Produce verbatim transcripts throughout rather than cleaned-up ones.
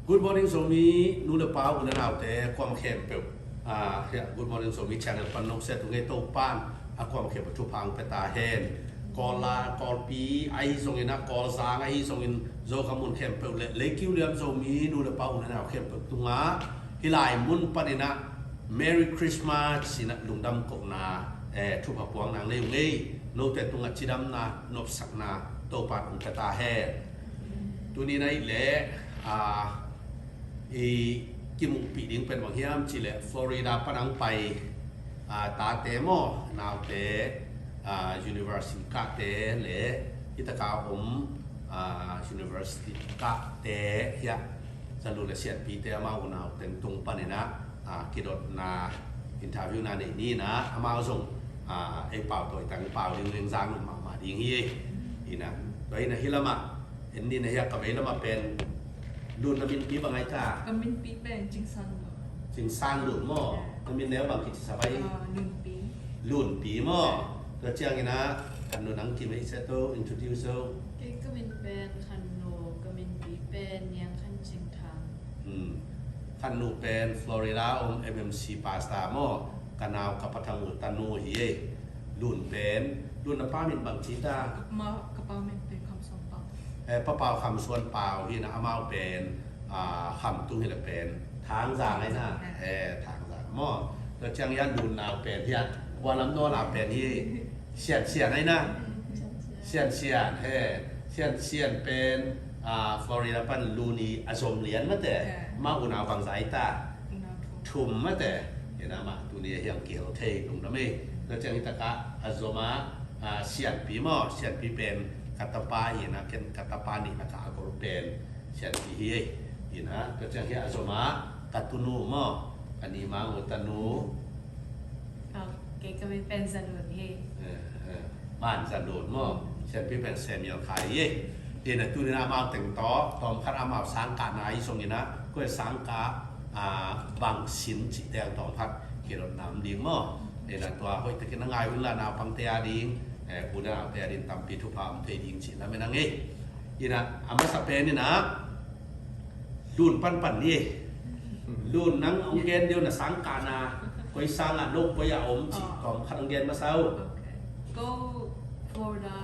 Good morning Zomi nu le pa, u le naute kuamah khempeuh. Ah, hiah Good Morning Zomi channel pan nong siat uh ngei Topa'n a kuamah khempeuh thupha hong pia ta hen. Kawl a, Kawlpi ahi zongin ah, Kawlzang ahi zongin, Zogam mun khempeuh le leikiu liam Zomi nu le pa, u le nau khempeuh tungah hih lai mun panin ah Merry Christmas ci-in ah lungdam kohna, eh, thupha puakna nei uh ngei. Note tungah cidamna, nopsakna Topa'n hong pia ta hen. Tuni-in ah i leh, ah, i kimuhpih ding pen bang hiam cih leh Florida pan hong pai, ah, tate maw, naute, ah, university kahte le hih taka om, ah, university kahte hiah Zalun le Sianpite amau unau teng tung panin ah, ah, kidotna interview na nei ni in ah, amau zong, ah, ei pau tawi tang pau ding leng zang lum mahmah ding hi. Ina, tua ina hih lamah en ni in ah, hiah ka vei lamah pen Lun, na minpi bang ai ta? Ka minpi pen Cingsan Lun. Cingsan Lun maw? Na min neu bang kici sa pai? Ah, Lunpi. Lunpi maw? Tua ciangin ah Khan Nu, nang kimei se to, introduce to. Kei ka min pen Khan Nu, ka minpi pen Niang Khan Cing Thang. Hmm. Khan Nu pen Florida om M M C pastor maw? Ka nau ka pa Thang U tanu hi ei. Lun pen, Lun, na pa min bang ci ta? Ka pa min pen Kham Suan Pau. Eh, Pa Pau Kham Suan Pau hi in ah, amau pen, ah, Kham tung hi leh pen Thangzang ai na. Thangzang. Eh, Thangzang maw? Tua ciang hiah Lun nau pen hiah, kua lam naw nau pen hi? Sian Sian ai na. Sian Sian, he. Sian Sian pen, ah, Florida pan Lun i a zom lian mate. Eh. Amau unau bangzah ai ta? Unau thum. Thum mate. Ina, amah tuni a hiang kihel thei lungdam ei. Tua ciang hih takah a zom a, ah, Sianpi maw? Sianpi pen ka tapa hi in ah, ken ka tapa nihna ka a gol pen Sianpi hi ei. Ina, tua ciang hiah a zom a ka tunu maw? Ka ni mang uh tanu. Oh, kei ka min pen Zalun hi. Eh, eh. Man Zalun maw? Sianpi pen Samuel Khai hi ei. Ina, tuni in ah amau teng tawh tawmkhat amau sangkahna i zongin ah, koi sangkah, ah, bang sin cih teng tawmkhat kidotna om ding maw? Ina, tua hoih takin na ngai un la, naupangte a ding, eh, u le naute a ding tampi thupha om thei ding cih lamen a ngei. Ina, a masa pen ina, Lun panpan ni. Lun, nang hong gen dih un, na sangkahna koi sang ah, no koi ah om cih tawmkhat hong gen masa un. Okay. Ko Florida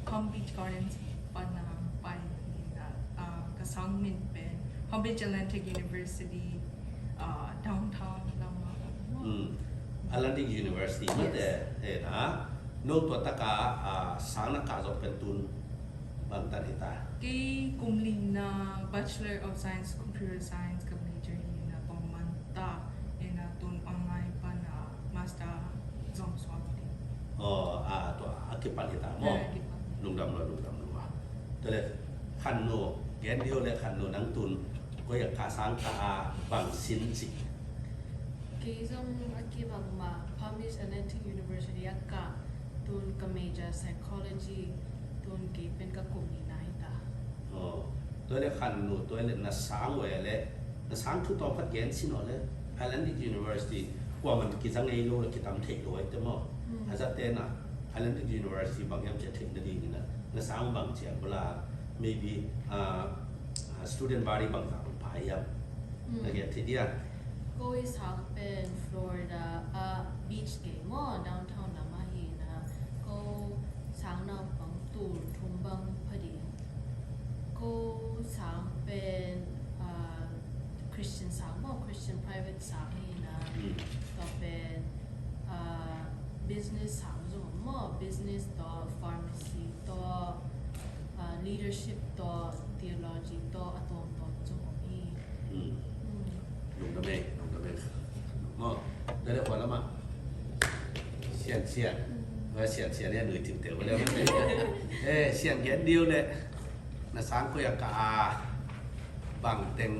Palm Beach Gardens pan ah pai hi in ah, ah, ka sang min pen Palm Beach Atlantic University, ah, downtown lam ah. Hmm. Atlantic University mate. Yes. Eh, na, no tua taka, ah, sang na kah zawh pen tun bang tan hi ta? Kei kum lina Bachelor of Science, Computer Science ka major hi in ah, tawm man ta in ah, tun online pan ah master zom suak ding. Oh, ah, tua a kipan hi ta maw? Ah, kipan. Lungdam lua, lungdam lua. Tua leh Khan Nu, gen dih un leh Khan Nu, nang tun koi ah ka sangkah a, bang sin cih? Kei zong a kibang mah, Palm Beach Atlantic University ah ka, tun ka major psychology, tun kei pen ka kum nihna hi ta. Oh, tua leh Khan Nu, tua leh na sang uh leh, na sang thu tawmkhat gen sin aw leh, Atlantic University, kuaman kiza ngei lo leh kitam theih lo ai te maw? Hmm. A zaten ah Atlantic University bang hiam cih theih nadingin ah, na sang bang ci a bula, maybe, ah, ah, student body bangzah bang pha hiam? Hmm. Na gen thei dia? Ko i sang pen Florida, ah, beach kei maw, downtown lam ah hi in ah, ko sang naupang tul thum bang pha ding. Ko sang pen, ah, Christian sang maw, Christian private sang hi in ah, hmm, tua pen, ah, business sang zong maw, business tawh, pharmacy tawh, ah, leadership tawh, theology tawh, a tuamtuam zong om hi. Hmm. Hmm. Lungdam ei, lungdam ei. Maw, tua leh kua lam ah? Sian Sian. Hmm. Sian Sian, eh, nui timte uh leh. Eh, Sian, gen dih un leh, na sang koi ah ka a, bang teng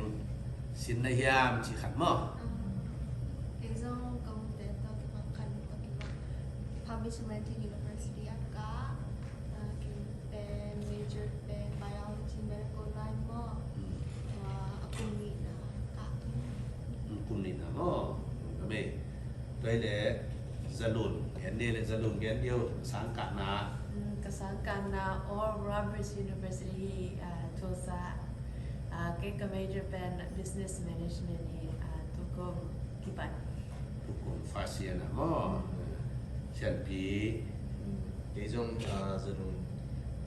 sin na hiam cih khat maw? Ah, kei zong ka umte tawh kibang, Khan Nu tawh kibang, Palm Beach Atlantic University ah ka, ah, kei pen major pen biology, medical line maw. Hmm. Ah, a kum nihna ka. Hmm, kum nihna maw? Ka mei. Tua leh Zalun, gen dih leh Zalun, gen dih un, sangkahna. Hmm, ka sangkahna Oral Roberts University, ah, Tulsa. Ah, kei ka major pen business management hi, ah, tukum kipan. Tukum first year na maw? Sianpi. Kei zong, ah, zalun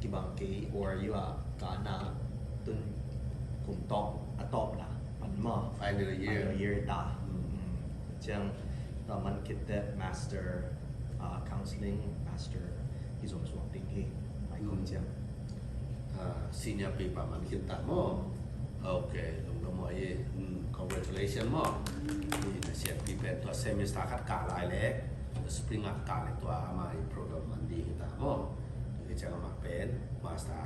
kibang kei, or you are kana tun kum tawp, a tawpna pan maw? Final year. Final year ta. Ciang ta man khit teh master, ah, counseling master kizom suak ding hi. Mai khong ciang. Ah, senior paper man khin ta maw? Ok, lungdam maw i. Congratulations maw. I na sianpi pen tua semester khat kah lai le, tua spring ah kah le tua amah i program man ding hi ta maw? Tua hi ciang amah pen master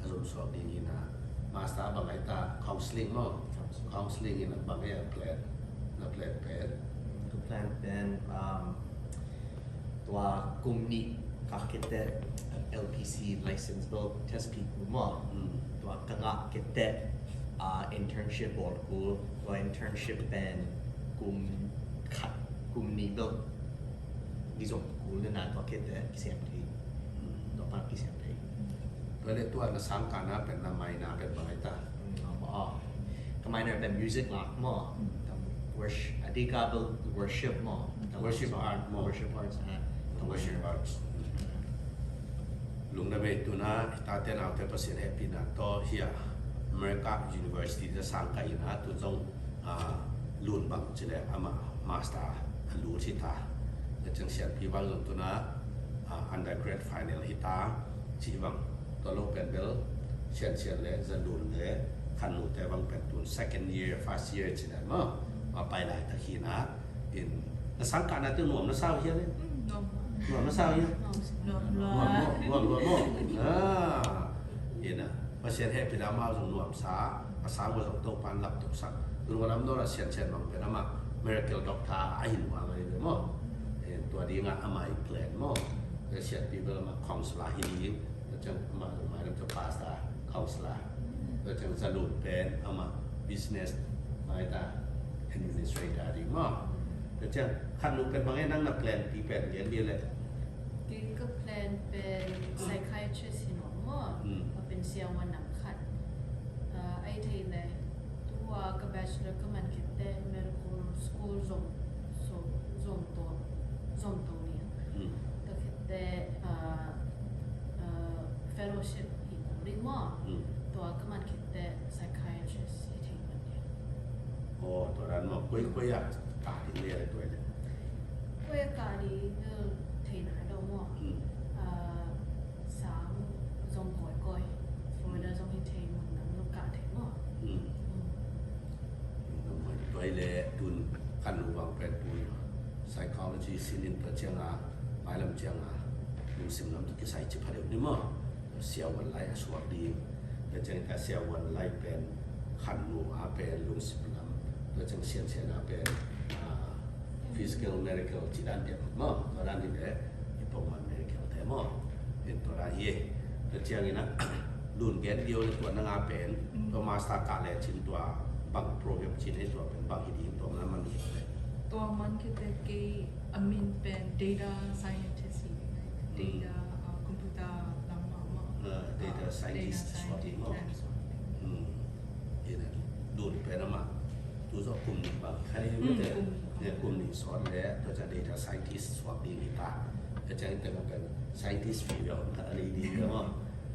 a zom suak ding hi na. Master bang ai ta, counseling maw? Counseling hi na, bang ai a plan, na plan pen? Ka plan pen, um, tua kum nih kah khit teh L P C license bel test pi kul maw? Tua ka ngah khit teh, ah, internship bawl kul. Tua internship pen kum khat, kum nih bel kizom kul na, tua khit teh kisiam thei. Tua pan kisiam thei. Tua le tua na sangkahna pen na minor pen bang ai ta? Ka minor pen music lak maw. Worship, a ding ka bel worship maw. Worship art maw. Worship arts, ah. Worship arts. Lungdam ei, tu-in ah i tate naute Pasian hehpihna tawh hi a, America University te sangkah in ah, tu zong, ah, Lun bang ci le amah master a lut hi ta. Tua ciang sianpi bang zong tu-in ah, ah, undergrad final hi ta. Ci bang tua lo pen bel Siansian le Zalun le Khannu te bang pen tu-in second year, first year ci le maw. Ma pai laitak hi na. In na sangkahna te nuam na sa uh hia le? Nuam na sa uh hia? Nuam, nuam, nuam, nuam. Ah, in ah Pasian hehpihna amau zong nuamsa, a sang uh zong Topa'n laptohsak. Tun ua lam nawn ah Siansian bang pen amah medical doctor a hi nuam ahi ve maw. Tua dingah amah i plan maw. Sianpi bel amah counselor hi ding. Tua ciang amah zong mailam tua pastor, counselor. Tua ciang Zalun pen amah business, mai ta administrator ding maw. Tua ciang Khannu pen bang e nang na plan pi pen gen dih leh? Kei ka plan pen psychiatrist hi nuam maw. A pen siavuan nam khat. Ah, ai thei le tua ka bachelor ka man khit teh medical school zom, zom, zom to, zom to ni. Tua khit teh, ah, ah, fellowship hi kul ding maw. Tua ka man khit teh psychiatrist hi thei man ding. Aw, tua dan maw, koi, koi ah kah ding le tua le? Koi ah kah ding bel thei nai lo maw. Ah, sang zong kawikawi. Florida zong hi thei, mun dang zong kah thei maw. Tua hi le tun Khannu bang pen tun psychology sin in tua ciang a, mailam ciang a lungsim lam tawh kisai ci pha deuh ni maw. Siavuan lai a suak ding. Tua ciang ta siavuan lai pen Khannu a pen lungsim lam. Tua ciang Siansian a pen, ah, physical, medical ci dan te maw. Tua dan ding te i pongman medical te maw. In tua dan hi. Tua ciang in ah Lun gen dih o le tua nang a pen tua master kah le cin tua bang program cin hi, tua pen bang hi ding, tua man man hi le? Tua man khit teh kei a min pen data scientist hi. Data, ah, computer lam mah mah. Ah, data scientist suak ding maw. Data scientist. Ina Lun pen amah tu zawh kum nih bang kha ding mite. Kum nih sawt le tua ciang data scientist suak ding hi ta. Tua ciang ite kum pen scientist fih bia om khat a nei ding hi maw.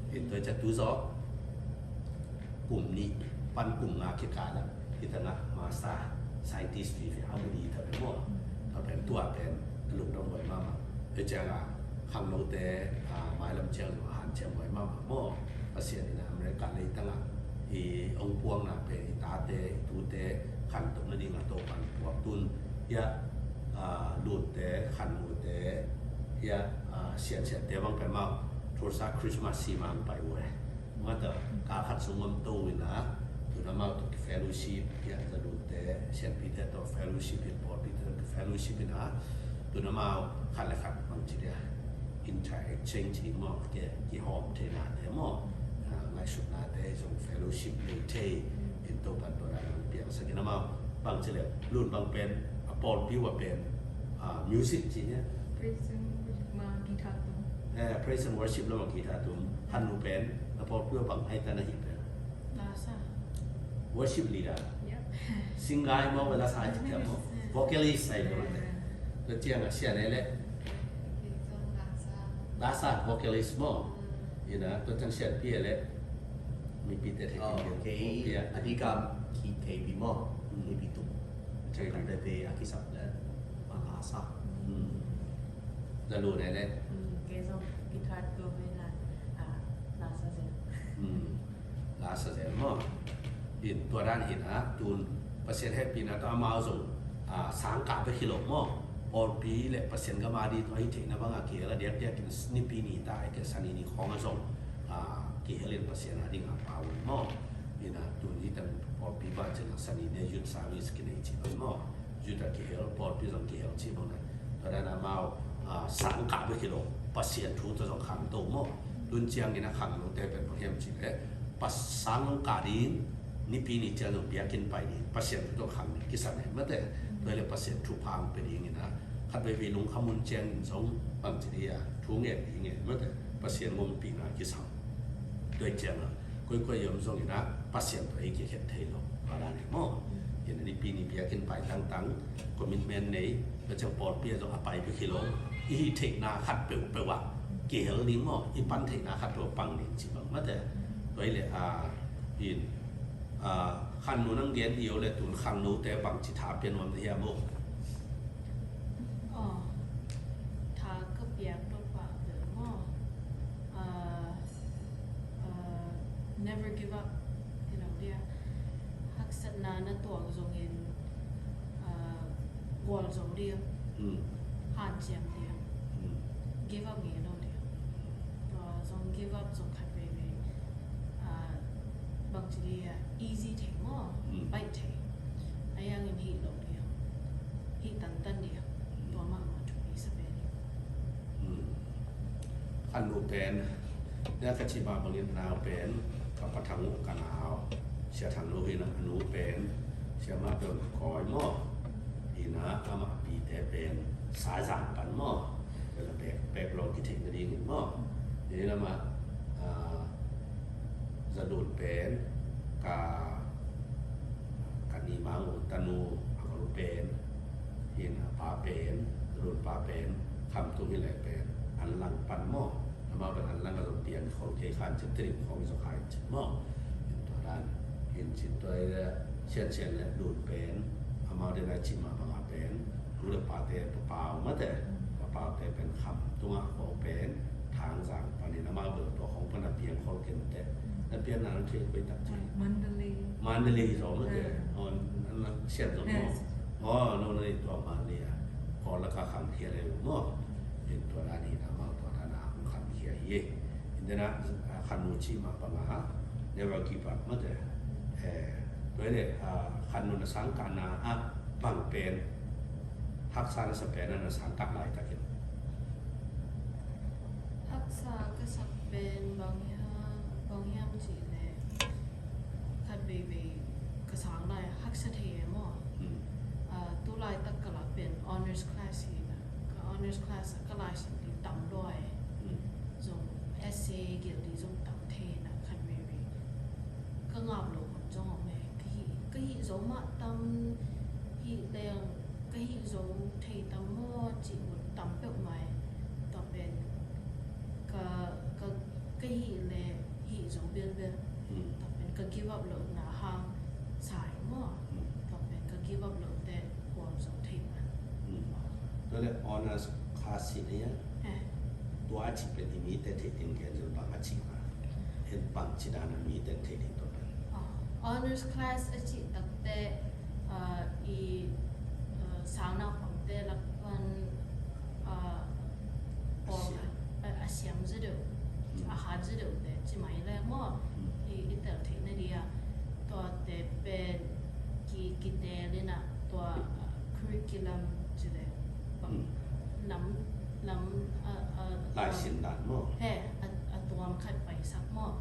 Tua ciang tu zawh kum nih pan kum nga kikal ah hi ta ngah master scientist fih fih a mu ding hi ta maw. Tua pen tua pen a lungdam huai mahmah. Tua ciang a khangnote, ah, mailam ciang zong a hanciam huai mahmah maw. Pasian in ah America leitang ah i hong puakna pen i tate, i tute khantoh nading a Topa'n puak tun. Hiah, ah, Lunte, Khannute, hiah, ah, Siansiante bang pen maw Tulsa Christmas hi mah hong pai uh e. Mata kal khat sung om to in ah, tun amau tawh ki fellowship, hiah Zalunte, Sianpite tawh fellowship in, pawlpite tawh ki fellowship in ah, tun amau khat le khat bang ci dia inter exchange hi maw, ki, kihawm theihnate maw, ah, ngaihsutnate zong fellowship nei thei in Topa'n tua dan hong piangsak in amau bang ci le Lun bang pen a pawlpi uh a pen, ah, music ci nia. Praise and worship ma guitar tum. Eh, praise and worship lam a guitar tum. Khannu pen a pawlpi uh a bang ai ta na hi pen? Lasa. Worship leader. Yep. Singer maw, lasa ci ciang maw. Vocalist ai maw. Tua ciang a sia ne le. Lasa vocalist maw. Ina, tua ciang sia pi le. Mipite thei. Oh, okay. Pi a. A ding ka kei pi maw. Kei pi tu. Kei pi. Kei pi a kisap le. Lasa. Za lu ne le. Kei zong guitar tu me na. Lasa zen. Lasa zen maw. In tua dan in a tun Pasian hehpihna tawh amau zong sangkah bek hi lo maw. Pawlpi le Pasian gam a ding tawh hi theihna bang a kihel a diakdiak in nipi ni ta a kei sani ni khawng a zong kihel in Pasian a ding a pau in maw. In a tun hi tang pawlpi bang cin a sani ni youth service kinei ci lo maw. Youth a kihel, pawlpi zong kihel cih bang na. Tua dan amau sangkah bek hi lo, Pasian thu tawh zong khangto maw. Tun ciangin a khangnote pen bang hiam cih leh, Pasian zong kah ding, nipi ni ciang zong biakinn pai ding, Pasian thu tawh khang ding kisam e mate. Tua hi leh Pasian thupha hong pia dingin a, khat veivei lungkham hun ciangin zong bang ci ding a, thu ngen ding e mate. Pasian ngompihna kisam. Tua hi ciang a, koikoi i om zongin a Pasian tawh ei kikhen thei lo. Tua dan hi maw. Ina nipi ni biakinn pai tangtang, commitment nei, tua ciang pawlpi a zong a pai bek hi lo. I hih theihna khat peuhpeuh ah kihel ding maw, i pan theihna khat peuh pang ding ci bang mate. Tua hi leh a, in a, khangno nang gen dih o le tun khangnote bang ci tha pia nuam na hiam o. Aw, tha ka piak dot pah bel maw. Never give up. Haksatna na tuak zongin gual zo ding, hanciam ding, give up ngei lo ding. Tua zong give up zong khat veivei bangci ding a, easy thei maw, baih thei. A yangin hih lo ding, hih tantan ding. Tua mahmah thupi sa pen. Khan uh pen, nia ka cih mah bangin a nau pen ka pa Thang uh ka nau, Sia Thang lo hi na, a nu pen Sia Mah Pion Kawi maw. Hi na, amah pite pen Saizang pan maw. Tua la pek, pek lo kitheih nadingin maw. Hi na mah, ah, Za Lun pen ka Ka ni mang uh tanu a ka lu pen, hi na pa pen, Za Lun pa pen Kham Tung hi leh pen An Lang pan maw. Amau pen An Lang a zong piang khol kei khan cin, trim khol zong khai cin maw. Tua dan in cin tua i le Sian Sian le Lun pen amau den a cin mah bang a pen nu le pate, Pa Pau mate, Pa Pau te pen Kham Tung a ko pen Thang Zang panin amau bel tua khong pan a piang khol ken te. Na pian na na thei koi tak ci. Mandalay. Mandalay hi zo mate. Oh, na sian zo mo. Oh, no, na tua Mandalay a. Ko la ka kham khia le mo. In tua la ni na mau tua na na kham khia hi. In de na khan nu ci ma bang a. Never give up mate. Eh, tua le khan nu na sang ka na a bang pen. Haksa na sa pen na sang ka lai takin. Haksa ka sak pen bang hiam, bang hiam cih leh khat veivei ka sang lai haksa thei e maw. Tu laitak ka lak pen honors class hi na. Ka honors class ka lai sin ding tam lua e. Zong essay gelh ding zong tam thei na khat veivei. Ka ngap lo hun zong om e. Ka hih, ka hih zo mah tam hi leng ka hih zo thei tam maw cih mun tam peuhmah e. Tua pen ka, ka, ka hih le hih zo belbel. Tua pen ka give up lohna hang sa hi maw. Tua pen ka give up loh teh kuam zo thei man. Tua le honors class sin a, tua a cih pen i mite thei ding gen zong bang a cih ma. En bang ci dan a mite thei ding tua pen. Honors class a cih tak teh i sang naupangte lak pan a siam zaw deuh, a hat zaw deuh te ci mai le maw. I, i tel theih na dia tuate pen ki, kitel in a tua curriculum ci le bang lam, lam a, a, laisin dan maw. He, a, a tuam khat paisak maw.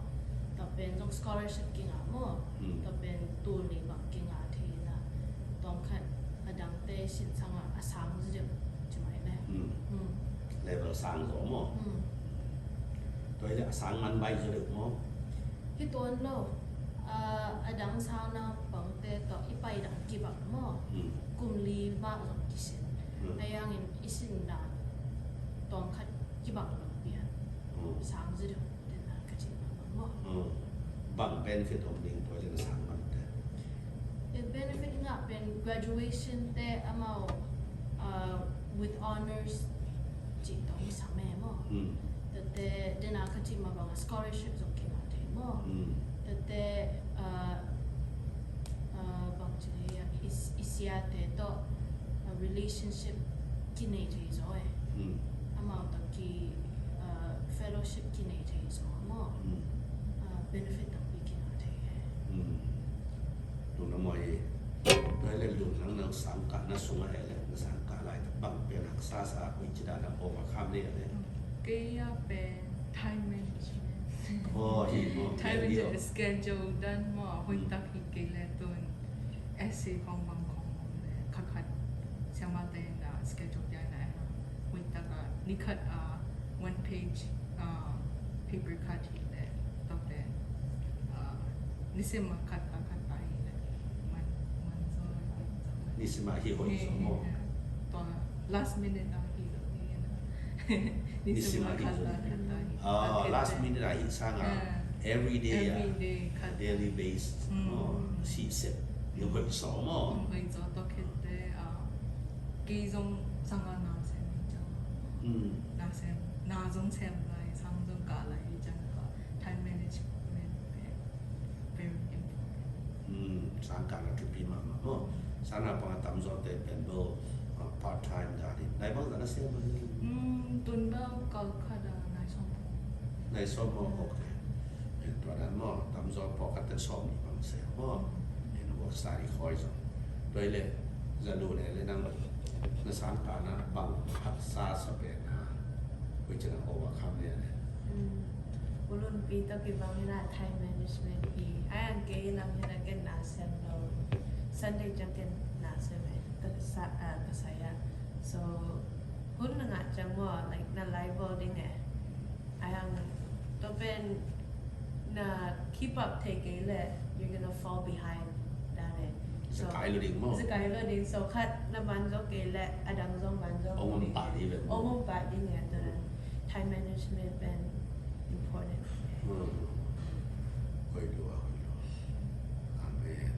Tua pen zong scholarship kingah maw. Tua pen tul nih bang kingah thei na. Tuam khat a dangte sin sangah a sang zaw deuh ci mai le. Level sang zaw maw. Tua hi le a sang man baih zaw deuh maw. Hi tuan lo. Ah, a dang sang naupangte tawh i paidang kibang maw? Hmm. Kum li mah zong kisin. Hmm. Ahi hangin i sin dan tawm khat kibang lo pian. Hmm. Sang zaw ding, den a ka cih mah bang maw? Hmm. Bang benefit om ding tua den sang man te. Eh, benefit ngah pen graduation te amau, ah, with honors cih tawh i sang e maw? Hmm. Tuate den a ka cih mah bang a scholarship zong kingah thei maw? Hmm. Tuate, ah, ah, bang ci leh i, i siate tawh, ah, relationship kinei thei zaw e. Hmm. Amau tawh ki, ah, fellowship kinei thei zaw maw? Hmm. Ah, benefit tampi kingah thei e. Hmm. Lungdam maw i. Tua hi leh Lun, nang na sangkah na sungah hi leh, na sangkah laitak bang pen haksa sa, koici dan a overcome na hi leh? Kei a pen time management. Oh, hi maw. Time management, schedule dan maw, hoih tak hi kei leh tun essay khong bang khong om leh, khat khat siamahte na schedule dan na hi. Hoih tak a, ni khat a, one page, ah, paper khat hi leh, tua pen, ah, nisim a khat a khat a hi leh, man, man zaw, man zaw. Nisim a hi hoih zaw maw? Tua last minute a hi lo hi na. Nisim a khat a khat a hi. Ah, last minute a hi sang a. Ah. Every day a. Every day khat. Daily based. Hmm. Oh, sisep. Yung hoih zaw maw? Yung hoih zaw tua khit te, ah, kei zong sang a na sem hi ciang. Hmm. Na sem, na zong sem lai, sang zong kah lai hi ciang ka time management pen very important. Hmm, sang kah na thupi mahmah maw. Sang naupang a tamzawte pen bel, ah, part time dan in. Nai bang zah na sem a hi? Hmm, tun bel kal khat a nai sawm. Nai sawm maw, okay. Eh, tua dan maw, tamzaw pawlkhat ten sawm nih bang sem maw. Eh, na work study khoi zong. Tua hi leh, Za Lun e leh nang na sangkah na bang haksa sa pen a, koici dan a overcome na hi leh? Hmm. U Lun pi tawh kibang in a time management hi. Ahi hang kei in a hi na ken na sem lo. Sunday ciang ken na sem e. Ka sa, ah, ka sa ya. So, hun na ngah ciang maw, like, na lai bawl ding e. Ahi hang tua pen na keep up thei kei leh, you're gonna fall behind dan e. So, zekai lo ding maw? Zekai lo ding. So, khat na man zaw kei leh, a dang zong man zaw. Ong om pah ding ve. Ong om pah ding e, tua dan. Time management pen important. Hmm. Hoih lua, hoih lua. Amen.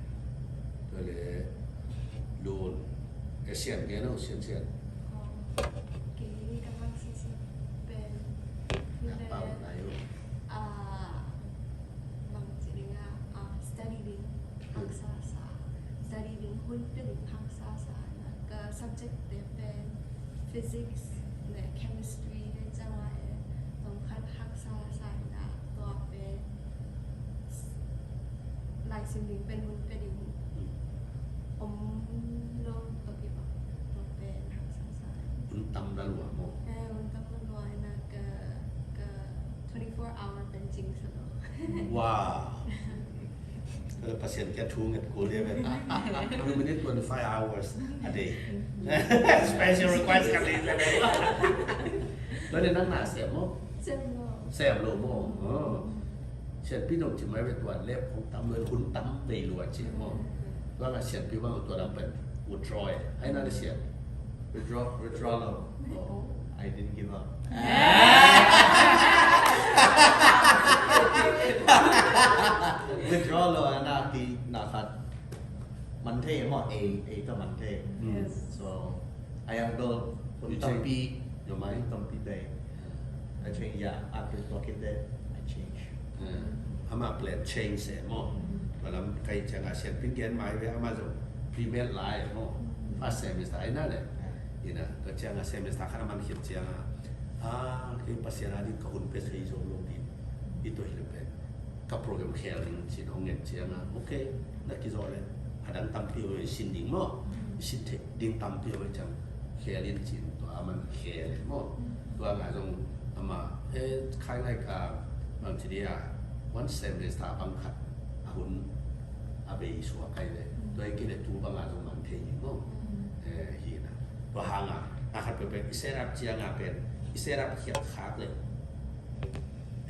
Tua leh Lun. Eh, Sian gen o, Sian, Sian. Oh, kei ka bang sisip pen. Na pau na yo. Ah, bang ci ding a, ah, study ding haksa sa. Study ding hun pia ding haksa sa. Na ka subject te pen physics le chemistry le ciang a e. Tawm khat haksa sa in a tua pen. Lai sim ding pen hun pia ding om lo, tua kibang, tua pen haksa sa. Hun tam la lua maw? Eh, hun tam la lua in a ka, ka twenty-four hour pen cing sa lo. Wow. Tua leh Pasian kiang thu nget kul dia pen. Every minute twenty-five hours a day. Special request ka ding sa lo. Tua leh nang na sem maw? Sem lo. Sem lo maw? Oh. Sianpi nong ci mai ve tua leh hong tam lo, hun tam vei lua ci maw. Tua ngah Sianpi bang tua lam pen withdraw e. Ai na le Sian. Withdraw, withdraw lo. Oh, I didn't give up. Withdraw lo, na pi na khat. Man thei maw, A, A tawh man thei. Mm. Yes. So, a yang do, hun tampi, hun tampi te. I change, yeah, after tua khit te, I change. Eh, amah plan change se maw. Tua lam ka hih ciang a Sianpi gen mai ve, amah zong pre-med lai maw. First semester ai na le. Ina, tua ciang a semester khat a man khit ciang a, ah, kei Pasian a ding ka hun pia thei zo lo ding. I tua hi le pen. Ka program khel ding cin hong ngen ciang a, ok, na kizawh le a dang tampi hong sin ding maw, sin thei ding tampi hong ciang khel in cin tua a man khel in maw. Tua ngah zong ama, eh, khai ngai ka bang ci dia, one semester bang khat a hun a bei suak kai le, tua i kile tu bang a zong man thei ding maw. Eh, hi na. Tua hang a, a khat pekpek i set up ciang a pen, i set up khiat khak le.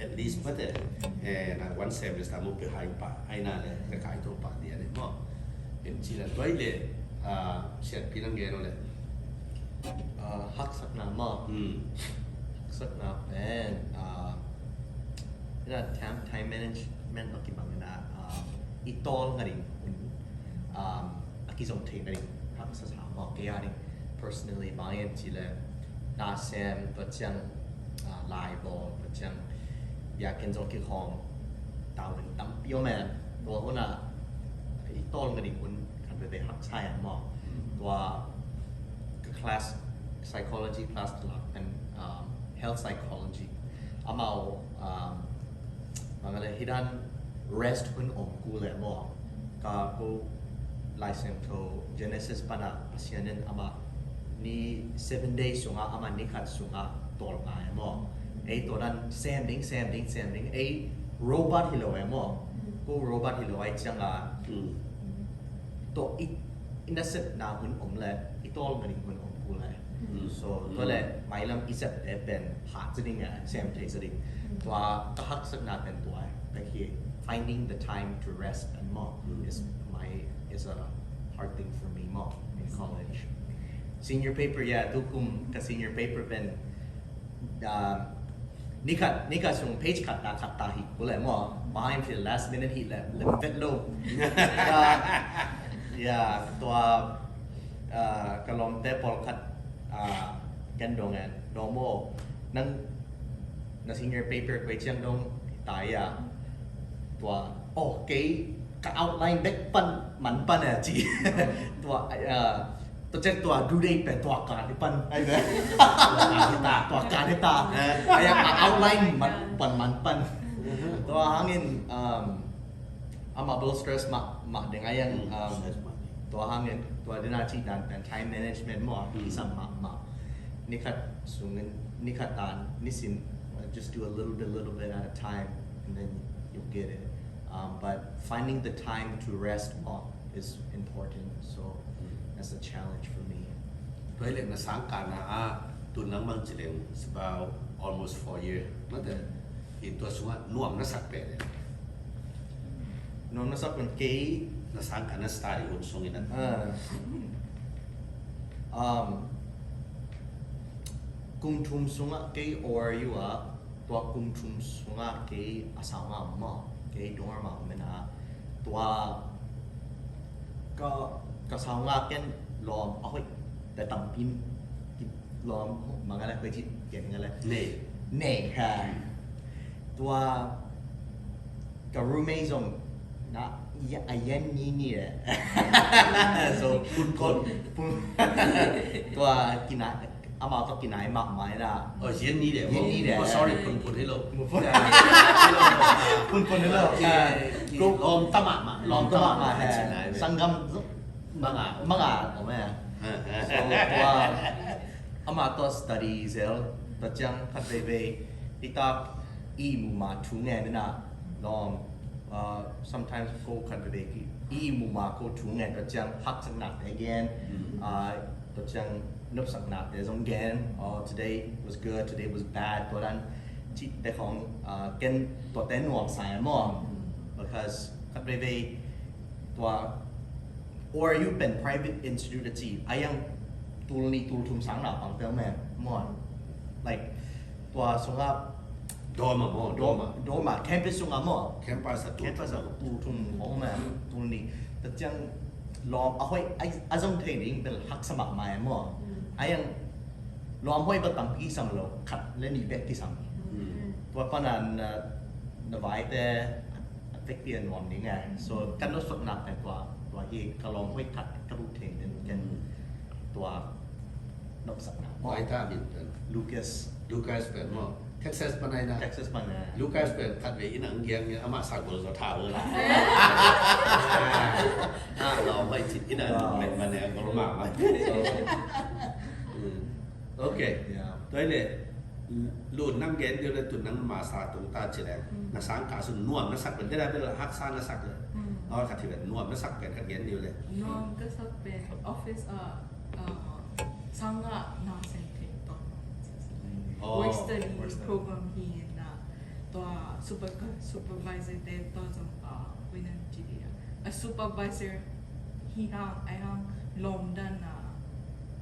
At least mate, eh, na one semester mu behind pa, ai na le, ka kai to pa dia le mo. Em ci la toi le, ah, sian pi nang gen le. Ah, haksatna mo. Hmm. Haksatna pen, ah, na time, time management baki bang na, ah, i tol ngading, um, a kizong thei ngading, haksatna mo, kei a ding personally bang en ci le, na sem, tua ciang, ah, lai bawl, tua ciang biakinn zong kikhawm, tavuan tampi om e. Tua hun a i tol ngading hun khat veve haksa e mo. Tua ka class, psychology class ka lak pen, um, health psychology. Amau, um, bang a le hi dan rest hun om kul e mo. Ka ko Lai Siangtho Genesis pan a Pasian in amah ni seven days sungah, amah ni khat sungah tol ngai e mo. Ei tua dan sem ding, sem ding, sem ding. Ei robot hi lo e mo. Ko robot hi lo ai ciang a. Hmm. Tua i, i nasepna hun om le, i tol ngading hun om kul e. Mm. So, tua le, mailam i sep te pen, hat sa ding e, sem thei sa ding. Tua, ka haksatna pen tua e, like, finding the time to rest and more is my, is a hard thing for me mo in college. Senior paper, yeah, tu kum ka senior paper pen, um, ni khat, ni khat sung page khat ta, khat ta hi kul e mo. Behind the last minute hi le, le vet lo. Ya, ya, tua, ah, ka lawmte pawlkhat, ah, ken dong e, dong mo. Nang, na senior paper koi ciang dong ta ya. Tua, oh, kei ka outline bek pan, man pan e ci. Tua, ah, tua ciang tua due date pen tua kan hi pan. Ai ve. Tua kan hi ta. Tua kan hi ta. Eh. Ai a outline man, pan man pan. Tua hangin, um, amah bel stress mah, mah ding ai ang, um, stress mah ding. Tua hangin, tua ding a ci dan pen time management mo, kisam mah, mah. Ni khat sungin, ni khat tan, ni sin, uh, just do a little bit, little bit at a time, and then you'll get it. Um, but finding the time to rest mo is important. So that's a challenge for me. Tua hi leh na sangkahna ah, tun nang bang ci leng, it's about almost four year. Mate, in tua sungah nuam na sak pen e. Nuam na sak pen kei. Na sangkahna style hun sungin ah. Ah. Um, kum thum sungah kei O R U ah, tua kum thum sungah kei a saunga om maw, kei dorm ah om ina, tua ka, ka saunga ken lawm a hoih te tampi, lawm mangala koi ci ken ngala. Nei. Nei ha. Tua ka roommate zong na, a yan ni ni le. So pun pun pun. Tua kina, amau tua kinai mahmah na. Oh, yan ni le. Yan ni le. Oh, sorry, pun pun hi lo. Pun pun. Ya, hi lo. Pun pun hi lo. Ya, ya. Lawm ta mahmah, lawm ta mahmah he. Sanggam manga, manga om e. So tua amah tua study zel, tua ciang khat veivei i tak i muma thu ngen ina lawm. Uh, sometimes ko khat veivei ki i muma ko thu ngen, tua ciang haksaknate gen, uh, tua ciang nopsaknate zong gen. Oh, today was good, today was bad, tua dan cihte khong, uh, ken tuate nuamsa e maw. Because khat veivei tua O R U pen private institute a ci, a yang tul nih tul thum sang naupangte om e maw. Like, tua sungah dorm ah maw, dorm ah. Dorm ah, campus sungah maw. Campus ah tul thum. Campus ah tul thum om e, tul nih. Tua ciang lawm a hoih a, a zong thei ding bel haksa mahmah e maw. A yang lawm hoih bel tampi kisam lo, khat le nih bek kisam. Tua pan a na, na vaite a vekpi a nuam ding e. So kan nopsakna pen tua, tua hi ka lawm hoih khat ka buk thei den ken tua nopsakna. Vai ta min pen. Lucas. Lucas pen maw. Texas pan ai na. Texas pan ai. Lucas pen khat vei inn ah ngiang ngiang amah sa gol zaw tha lo la. Ah, lawm hoih cit inn ah pen man e gol mahmah. So, mm. Okay. Yeah. Tua hi leh, Lun nang gen deuh le tun nang masa tung ta ci leng. Mm. Na sang ka sun nuam na sak pen, dena bel haksa na sak le. Mm. Aw khat hi pen nuam na sak pen khat gen deuh le. Nuam ka sak pen office a, uh, sanga na seng thei ton. Oh. Work study program hi na. tua super, supervisor te tua zong, ah, bang hiam ci ding a, a supervisor hi hang, ahih hang lawm dan a,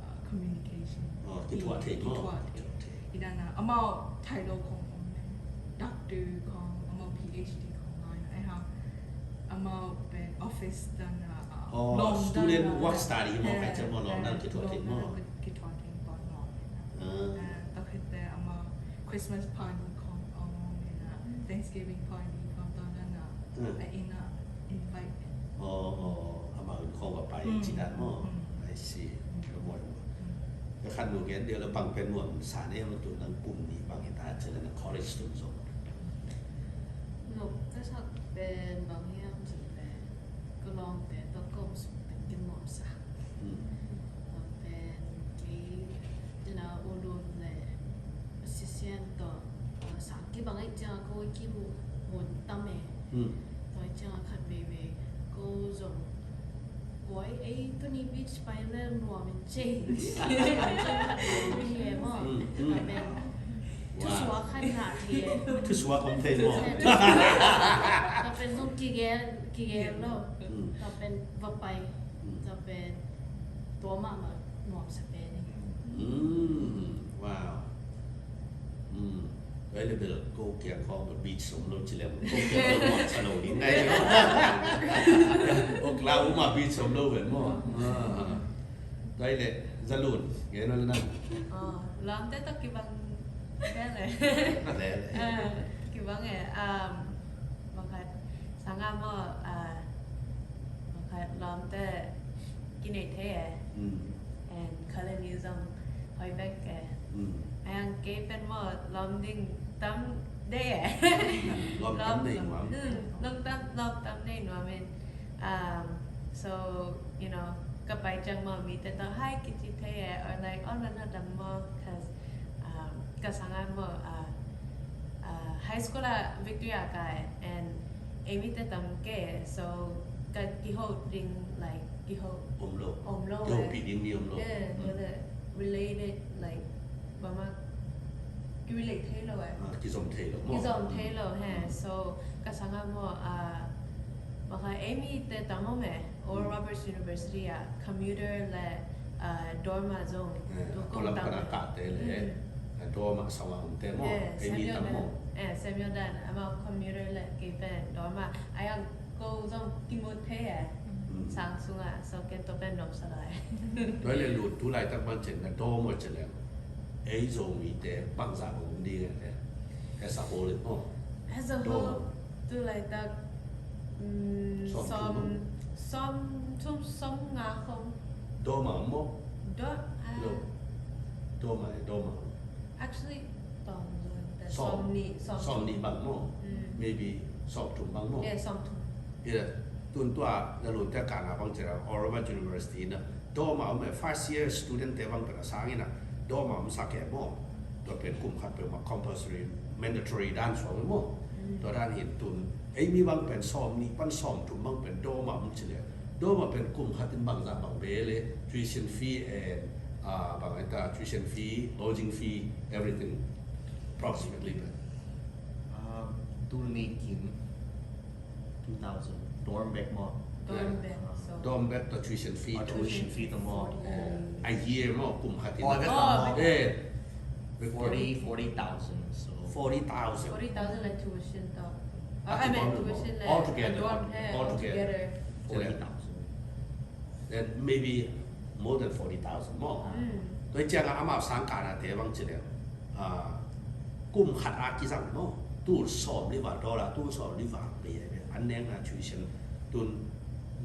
ah, communication. Oh, kithuah thei maw? Kithuah thei. Kithuah thei. Hi dan a, amau title khong om leh, doctor khong, amau P H D khong lai, ahih hang amau pen office dan a, ah, oh, lawm dan student a, work study maw, eh, ka ci maw, lawm dan, eh, kithuah thei maw? Lawm dan a kithuah thei tua lawm. Ah. Ah, tua khit teh amau Christmas party khong om in a, Thanksgiving party khong tua dan a, hmm, a inn ah invite. Oh, oh, amau inn khong va pai, hmm, ci dan maw? Hmm. I see. Ka muan. Hmm. Ka khat nu gen deuh leh bang pen nuamsa na hia maw, tu nang kum nih bang hi ta ci leh na college tun zong. Nuam ka sak pen bang hiam cih leh ka lawmte tawh ka om suk pen ka nuamsa. Hmm. Tua pen kei, you know, U Lun leh Sisian tawh, uh, sang kibang ahih ciangin ko kimu hun tam e. Hmm. Tua ahih ciangin khat veivei ko zong, "Koi, ei, tuni beach pai leh nuam in cei." Hi e maw. Hmm, hmm. Tua pen thusuak khat ngah thei e. Thusuak om thei maw. Tua pen zong kigel, kigel lo. Hmm. Tua pen va pai. Hmm. Tua pen tua mahmah nuamsa pen hi. Mm, wow. Mm. Tua hi leh bel ko kiang khawng bel beach om lo ci leng, ko kiang khawng nuamsa lo ding ngai lo. Oklahoma beach om lo ven maw. Ah. Tua hi leh Za Lun, gen o leh nang. Oh, lawmte tawh kibang vel e. Vel e. Ah, kibang e. Um, bang khat, sang a maw, ah, bang khat lawmte kinei thei e. Mm. And Kalani zong hoih bek e. Mm. Ahih hang kei pen maw lawm ding tam dei e. Mm, lawm tam nei nuam. Mm, lawm tam, lawm tam nei nuam in. Um, so, you know, ka pai ciang maw mite tawh hi kici thei e, or like, oh, na na dam maw, 'cause, um, ka sang a maw, uh, uh, high school ah Victoria ka e, and ei mite tam kei e, so ka kiho ding, like, kiho om lo. Om lo e. Kihopih ding mi om lo. Yeah, mm, related, like, bangmah kirelate thei lo e. Ah, kizom thei lo maw. Kizom thei lo he. Mm. So ka sang a maw, ah, bang khat ei mite tam om e, Oral, mm, Roberts University ah, commuter leh, ah, dorm ah zong. Eh, tua lam pan a kahte leh, mm, ah, dorm ah sang a omte maw. Eh, ei mi tam maw. Eh, Samuel dan, amau commuter leh kei pen dorm ah. Ahih hang ko zong kimu thei e. Mm. Sang sungah, so ken tua pen nuamsa lai. Tua hi leh Lun, tu laitak bang ci na dorm ah ci leng, ei Zomite bangzah bang om ding e, as a whole maw? As a whole, dorm ah. Tu laitak, mm, sawm thum, sawm thum, sawm nga khong. Dorm ah om maw? Dorm, ah. No. Dorm ah, dorm ah. Actually, tawm zong, sawm, sawm nih, sawm, sawm nih bang maw. Mm. Maybe sawm thum bang maw. Yeah, sawm thum. Yeah, tun tua Za Lun te ka na bang ci leh, Oral Roberts University na dorm ah om e, first year student te bang pen a sang in a dorm ah om sak e maw. Tua pen kum khat peuhmah compulsory, mandatory dan suak maw. Mm. Tua dan hi in tun ei mi bang pen sawm nih pan sawm thum bang pen dorm ah om ci leh, dorm ah pen kum khat in bangzah bang bei leh, tuition fee and, ah, bang ai ta, tuition fee, lodging fee, everything, approximately pen. Ah, tul nih kim, two thousand. Dorm bek maw? Dorm bek, so. Dorm bek tawh tuition fee. Oh, tuition fee tawh maw? Eh, a year maw, kum khat in. Oh, that's not maw. Eh, forty, forty thousand, so. Forty thousand. Forty thousand like tuition tawh. Ah, I mean, tuition leh, altogether, dorm, eh, altogether. Altogether. Forty thousand. Then maybe more than forty thousand maw. Mm. Tua hi ciangin amau sang kahna te bang ci leh, ah, kum khat a kizang maw, tul sawm li val dollar, tul sawm li val bei, bei, an neng na tuition tun,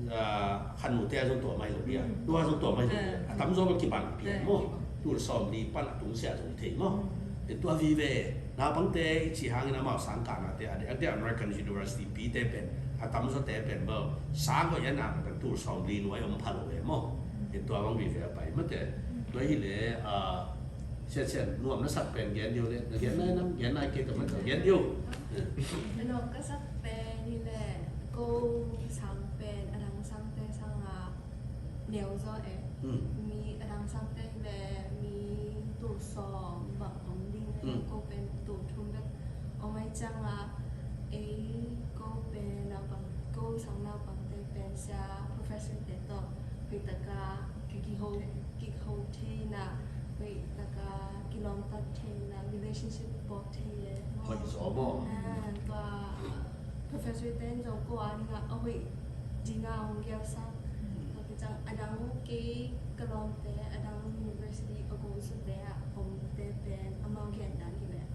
ah, khat nu te zong tua mai lo bia, mm, tua zong tua mai lo bia. Mm. A tamzaw bang kibang bia, eh, maw. Kibang. Tul sawm li pan a tung sia zong thei maw. Mm. Eh, tua vive, naupangte i cih hangin amau sang kahnate, a diak, a diak American University pite pen, a tamzawte pen maw, sang ko yan a pen tul sawm li nuai om pha lo e maw. Eh, tua bang vive a pai mate. Tua hi leh, ah, Sian, sian, nuam na sak pen gen dih o leh, na gen nai nam, gen nai kei tawh mah gen dih o. Nuam ka sak pen hi leh, ko sang pen, a dang sangte sang a neu zaw e. Hmm. Mi a dang sangte hi leh, mi tul sawm bang om ding e, hmm, ko pen tul thum bek Om ai ciang a, ei ko pen naupang, ko sang naupangte pen sia professor te tawh hoih taka kikiho, kikiho theina, hoih taka kilawmtat theina, relationship bawl thei e. Hoih zaw maw? Ah, tua professor te in zong ko a ding a, a hoih ding a hong gelsak. Tua ciang a dang kei ka lawmte, a dang university a ko sute a omte pen amau gen dan hi leh,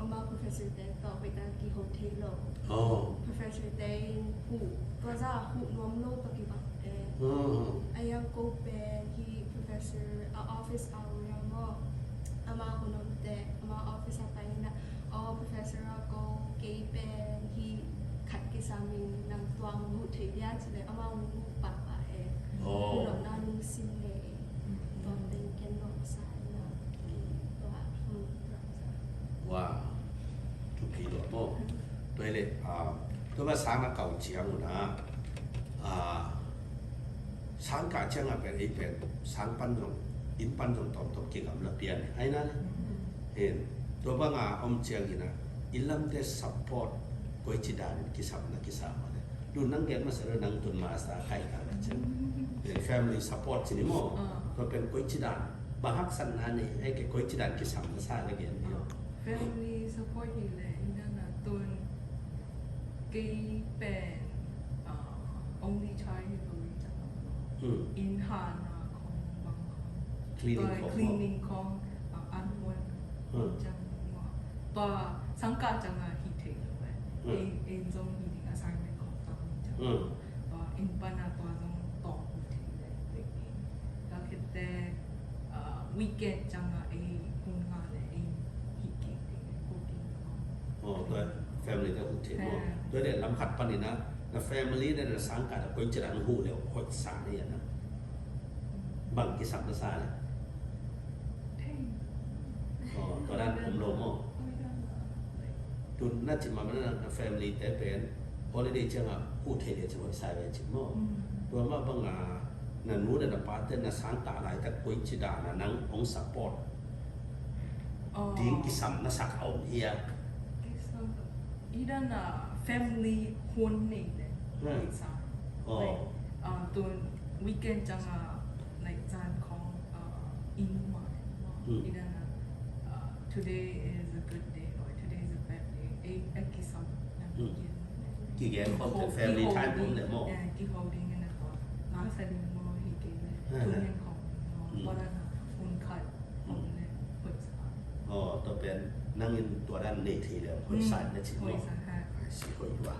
amau professor te tawh hoih taka kiho thei lo. Oh. Professor te in huh, tua za huh nuam lo tawh kibang e. Oh. A yang ko pen hi professor a office hour a maw. Amau hun omte, amau office a pai in a, oh, professor a ko kei pen hi khat kisam in nang tuang huh thei dia ci leh amau huh pahpah e. Oh. Huh lo na lungsim ngei e. Tua pen ken lawm sa in a. Tua, hmm, lawm sa. Wow. Thupi lua maw. Tua hi leh, ah, tua bang sang na kau ciang uh na, ah, sang kah ciang a pen, ei pen sang pan zong, inn pan zong tawmtawm kigamla pian hi na le. Hen, tua bang a om ciang hi na, inn lamte support koici dan in kisam na kisa mah le. Tun nang gen masa lo, nang tun masa kai ka la ciang. Pen family support ci ni maw. Ah. Tua pen koici dan, bang haksatna nei, ei ke koici dan kisam na sa le gen ni maw. Family support hi leh, ina na tun kei pen, ah, only child hi lo i ciang. Hmm. Inn hahna khong bang khong. Cleaning khong. Cleaning khong, ah, an huan. Hmm. Ciang maw. Tua sang kah ciang a hi thei lo e. Hmm. Ei, ei zong hi ding assignment khong tam ciang. Hmm. Tua inn pan a tua zong tawm hi thei lo e. Tua khit teh, ah, weekend ciang a ei hun ngah leh ei hi kik ding e, cooking khong. Oh, tua family te huh thei maw. Eh. Tua leh lam khat pan in a, na family na, na sang kah na koici dan huh leh hoih sa na hi a na. Bang kisam na sa le. Aw, tua dan om lo maw? Tun na cih mah na, na family te pen holiday ciang a huh thei le cih hoih sa ve cih maw? Mm. Tua mah bang a na nu le na pa te na sang kah laitak koici dan a nang hong support ding kisam na sak a om hia? Kisam. I dan a family hun nei le. Hmm. Hoih sa. Oh. Like, uh, tun weekend ciang a, like, zan khong, uh, inn mah. Hmm. I dan a, uh, today is a good day or today is a bad day. Ei, ei kisam na. Hmm. Kigen. Kigen khong, kiho, family time khong le maw. Yeah, kiho ding in a ko. Nga sa ding maw hi kei le. Hmm. Tun yen khong maw. Hmm. Tua dan a hun khat. Aw, tua pen nang in tua dan nei thei le, hoih sa na cih maw. Hoih sa, ha. I see, hoih lua.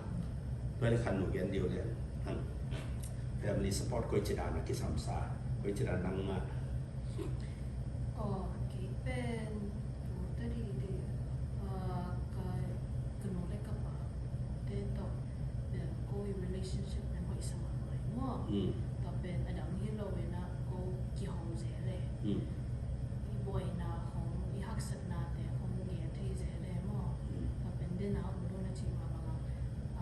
Tua leh khan nu gen diu le, nang family support koici dan a kisam sa, koici dan nang mah. Aw, kei pen, tua ta di di, ah, ka, ka nu le ka pa te tawh, ko i relationship pen hoih sa mahmah hi maw. Mm. Tua pen a dang hi lo in a ko kiho zel e. Mm. I buaina khong, i haksatnate khong ngen thei zel e maw. Mm. Tua pen den a om lo na cih mah bang a,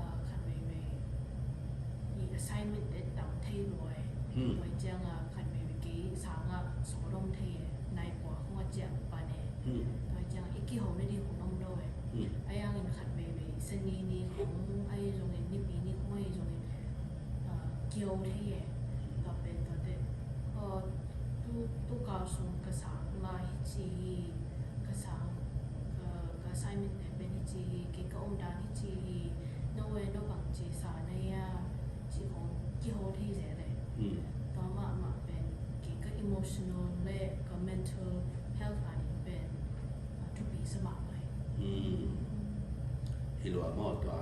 ah, khat veivei i assignment te tam thei lo e. Mm. Tua ciang a khat veivei kei sang a sawt om thei e. Nai kua khong a ciah pan e. Hmm. Tua ciang i kiho na ding hun om lo e. Hmm. A yang in khat veivei Sani ni khong ahi zongin, Nipi ni khong ahi zongin, ah, kiho thei e. Tua pen tua te, ah, tu, tu kal sung ka sang la hi ci hi, ka sang, ka, ka assignment te pen hi ci hi, kei ka omdan hi ci hi, no e, no bang ci sa na hia, ci khong kiho thei zel e. Hmm. Tua mahmah pen kei ka emotional le ka mental health a ding pen, ah, thupi sa mahmah hi. Hmm. Hi lua maw tua.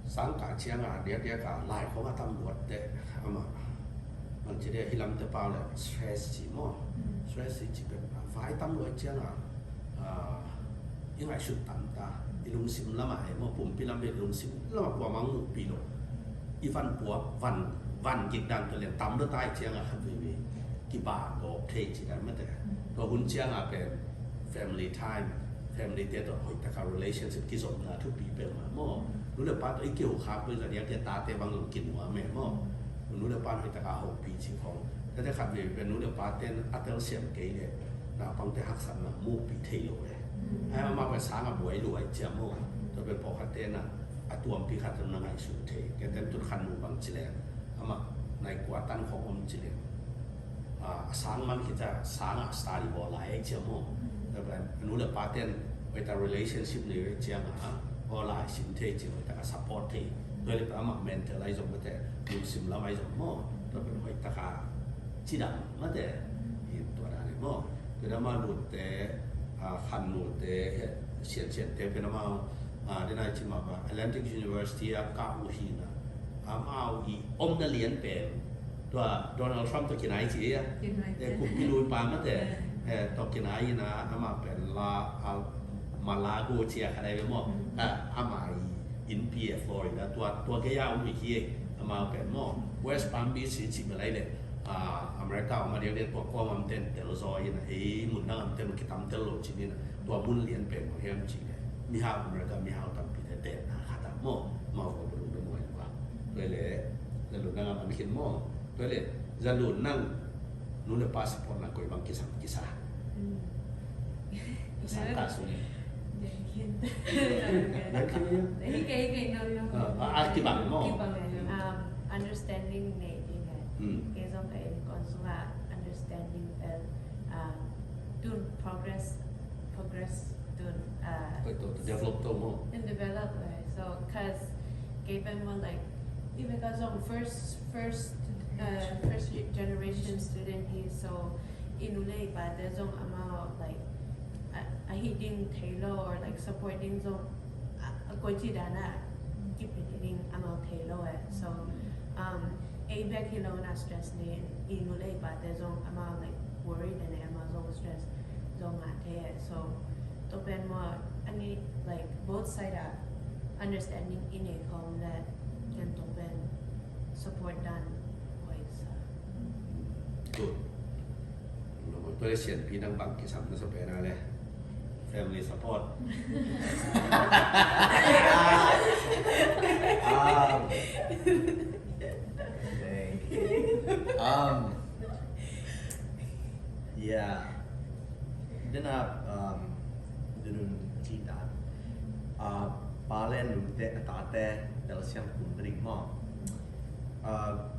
Sang kah ciang a diakdiak a lai khong a tam luat teh amah. Bang ci dia hi lam te pau le stress ci maw. Hmm. Stress ci pen vai tam luat ciang a, ah, i ngaihsut tam ta, i lungsim lamah e maw, pumpi lam i lungsim lamah kuamah muhpih lo. I van puak, van, van gik dan tua lian tam lo ta i ciang a khat veivei kiba gawp thei ci dan mate. Tua hun ciang a pen family time, family te tawh hoih taka relationship kizopna thupi peuhmah maw. Nu le pa tawh i kiho khak peuh zah diak tate bang zong kinuam e maw. Nu le pa hoih taka hopih ci khong. Tate khat veivei pen nu le pa ten a telsiam kei le naupangte haksatna muhpih thei lo e. Ai, amah pen sang a buai lua i ciam maw. Tua pen pawlkhat te na a tuampi khat na ngaihsun thei. Kei ten tun khan nu bang ci leng, amah nai kua tan khawng om ci leng, a, a sang man khit a sang a study bawl lai i ciam maw. Tua pen nu le pa ten hoih tak relationship nei i ciang a, bawl lai sim thei ci, hoih tak a support thei. Tua le pen amah mental ai zong mate, lungsim lam ai zong maw. Tua pen hoih tak a cidam mate, i tua dan i maw. Tua dan amah lute, a, khan nute, siansiante pen amau, a, den ai ci mah bang Atlantic University a kah uh hi na. Amau i omna lian pen tua Donald Trump tawh kinai ci a. Kinai. Eh, kumpi lui pa mate. Eh, tawh kinai na amah pen la, a, Mar-a-Lago ci a khat ai ve maw. Mm. A, amah i innpi a Florida, tua, tua gei a om hi hi, amau pen maw. West Palm Beach ci, ci bel ai le, a, America om a diakdiak tua kua om ten tel zaw in a, ei mun dang om ten kitam tel lo ci ni na, tua mun lian pen maw hiam ci le. Mihau America, mihau tampi te ten na khat a maw, amau ko bulu de maw in ba. Tua le, le lu dang a man khin maw. Tua le, za lu nang, nu le pa support na koi bang kisam kisa. Mm. Sang ka sung. Dengkin. Dengkin ya. Hei, hei, hei, no, no. Ah, ah, kibang mo. Kibang, eh. Um, understanding nei ding, eh. Hmm. Kei zong ka innkuan sungah understanding pen, um, tun progress, progress tun, uh, to, to, to develop to mo. In develop, eh. So, 'cause kei pen mo, like, even ka zong first, first, uh, first generation student hi, so, i nu le i pate zong amau, like, a, a hih ding thei lo, or, like, support ding zong a, a koici dan a kipia ding amau thei lo eh. So, um, ei bek hi lo na stress nei, i nu le i pate zong amau, like, worry dan eh, amau zong stress zong ngah thei eh. So, tua pen mo, a ni, like, both side a understanding i nei khawm le, ken tua pen support dan hoih sa. Good. Tua le sianpi nang bang kisam na sa pen a le family support. Um, thank you. Um, yeah. Den a, um, den un ci ta. Uh, pa le nute, a tate telsiam kun ring mo. Uh,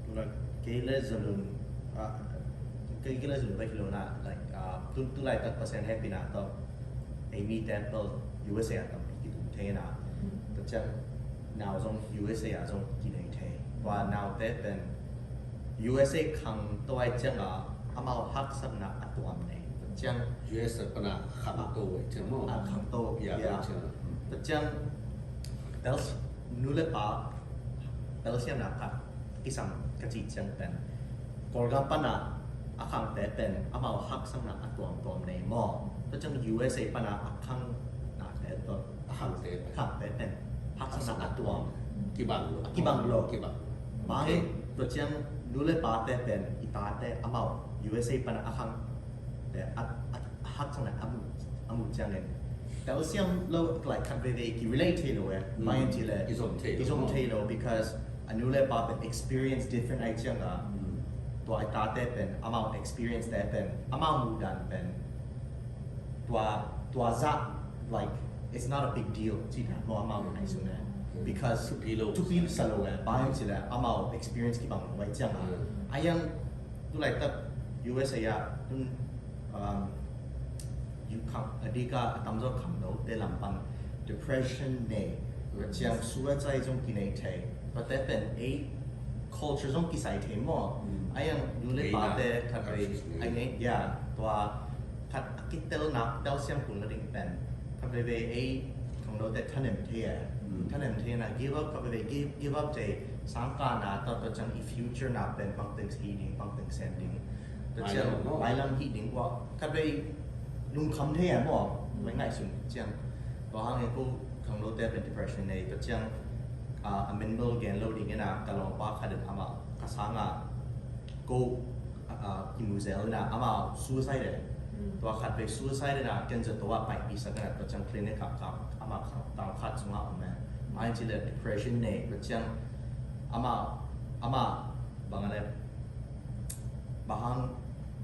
tuna kei le zalun, uh, kei, kei le zalun bai kilo na, like, uh, tun, tu laitak Pasian hehpihna tawh ei mi temple U S A a tampi kitung thei na. Tua ciang nau zong U S A a zong kinei thei. Tua naute pen U S A khangto ai ciang a, amau haksatna a tuam nei. Tua ciang U S A pana khangto ai ciang mo. A khangto, ya, ya. Tua ciang, tua ciang, tel, nu le pa, telsiamna khat kisam ka ci ciang pen, Kawlgam pana a khangte pen amau haksatna a tuamtuam nei maw. Tua ciang U S A pana a khangnate tawh a khangte pen, a khangte pen haksatna a tuam. Kibang lo. Kibang lo. Kibang. Bang, okay. Tua ciang nu le pate pen i tate amau U S A pana a khangte a, a, a haksatna a mu, a mu ciangin telsiam lo, like, khat veivei ki relate thei lo eh. Mm. Bang in ci le, ki zom thei lo, ki zom thei lo, because a nu le pa pen experience different ai ciang a. Mm. Tua i tate pen amau experience te pen, amau muhdan pen, tua, tua zah, like, it's not a big deal ci dan maw amau ngaihsun eh. Mm. Because thupi lo, thupi sa lo eh. Bang in ci le amau experience kibang lo ai ciang a. Mm. A yang tu laitak U S A ah, tun, um, yu khang, a dik a, a tamzaw khangnote lam pan depression nei, tua ciang suicide zong kinei thei. Tuate pen ei culture zong kisai thei maw. Mm. A yang nu le pate khat vei, a ngei, ya, tua khat a kitelna, telsiam kun la ding pen khat veivei ei khangnote thanem thei eh. Mm. Thanem thei na, give up khat veivei, give, give up thei, sangkahna, tua, tua ciang i future na pen bangteng hi ding, bangteng sem ding. Tua ciang mailam hih ding kua, khat vei lungkham thei eh maw, mai ngaihsun ciang. Tua hang e ko khangnote pen depression nei, tua ciang, ah, a min bel gen lo ding in a, ka lawmpa khat in amah ka sang a, ko, ah, kimu zel in a, amah suicide eh. Mm. Tua khat vei suicide in a, ken zato a paipih sak in a, tua ciang clinic ah ka, amah ka, ka khat sungah om eh. Mai ci le depression nei, tua ciang amah, amah bang a le, bang hang